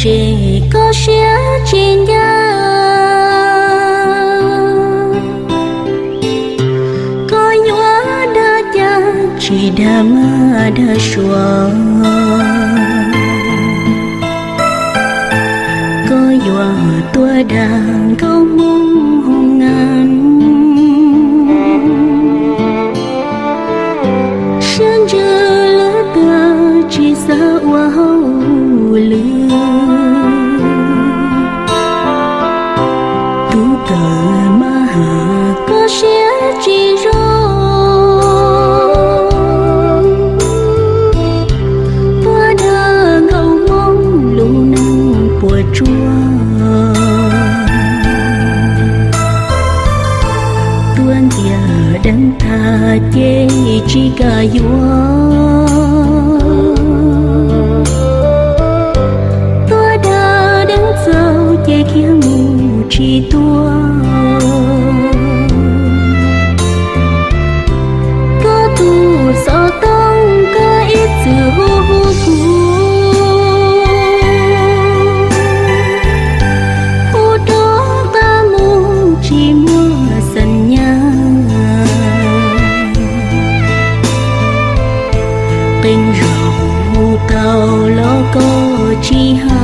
ces koj siab tsis ncaj. Koj yuav dag cas tsis dag mab dag suav, koj yuav tuaj dag nkauj Hmoob hoo nas. Siab ntsws lwm tus tsis xav ua hauj lwm, tub kawm mab has koj siab tsis zoo. Tuaj dag nkauj Hmoob lub neej puas tsuaj, tuaj ntiag deev tag ces tsis kam yuav. Tuaj dag deev txaus ces khiav mus tsis tuaj. Koj tus xov tooj koj ib txwm hu hu kuv, hu rov qab mus tsis muaj xeem nyab. Qee zaug hu tau los koj tsis hais.